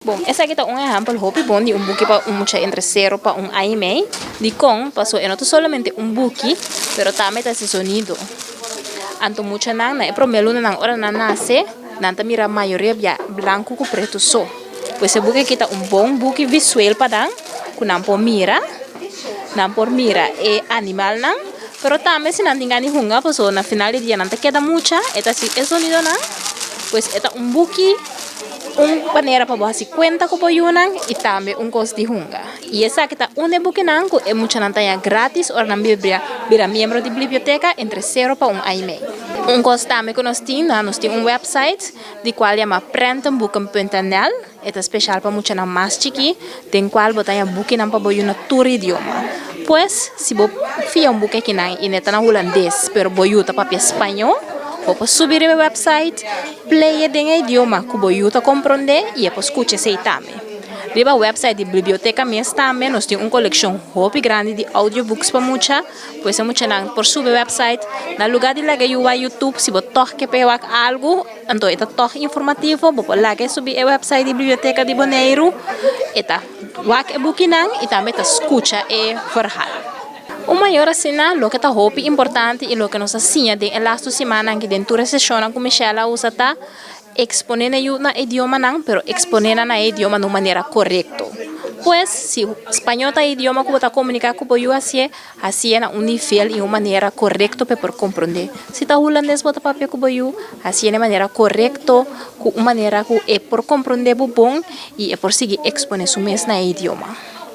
Bon, esaki ta un ehèmpel hopi bon di un buki pa un mucha entre sero pa un aña i mei. Dikon? Pasobra e no ta solamente un buki, pero tambe ta hasi sonido. Anto muchanan na e promé lunanan ora nan nase, nan ta mira mayoria bia blanku ku pretu so. Pues e buki aki ta un bon buki visueel pa nan, ku nan por mira, nan por mira e animalnan, pero tambe si nan tin gana di hunga, pasobra na final di dia nan ta keda mucha, e ta hasi e sonidonan. Pues e ta un buki. Un manera pa bo hasi kuenta ku bo yunan i tambe un kos di hunga. I esaki ta un di e bukinan ku e muchanan ta haña grátis ora nan bira bira miembro di biblioteka entre sero pa un aña i mei. Un kos tambe ku nos tin, nos tin un wèpsait di kual yama prentenboeken.nl. E ta speshal pa muchanan mas chikí, den kual bo ta haña bukinan pa bo yu na tur idioma. Pues, si bo fia un buki akinan i ne ta na hulandes pero bo yu ta papia spañó, bo por subi riba e wèpsait, Play e den e idioma ku bo yu ta komprondé i e por skucha esei tambe. Riba wèpsait di biblioteka mes tambe nos tin un kolekshon hopi grandi di audiobooks pa mucha, pues e muchanan por subi e wèpsait. Na lugá di laga yu wak YouTube, si bo tòg ke p'e wak algu, anto e ta tòg informativo, bo por laga e subi e wèpsait di biblioteka di Boneiru, e ta wak e bukinan i tambe ta skucha e verhal. Un mayor asina, loke ta hopi importante i loke nos a siña den e lastu simannan aki den tur e seshonnan ku Michelle a usa ta, eksponé na yu na idiomanan, pero eksponé nan na e idioma na un manera korekto. Pues, si spañó ta e idioma ku bo ta komuniká ku bo yu hasié, hasié na un nivel i un manera korekto pa e por komprondé. Si ta hulandes bo ta papia ku bo yu, hasié na e manera korekto, ku un manera ku e por komprondé bo bon i e por sigui eksponé su mes na e idioma.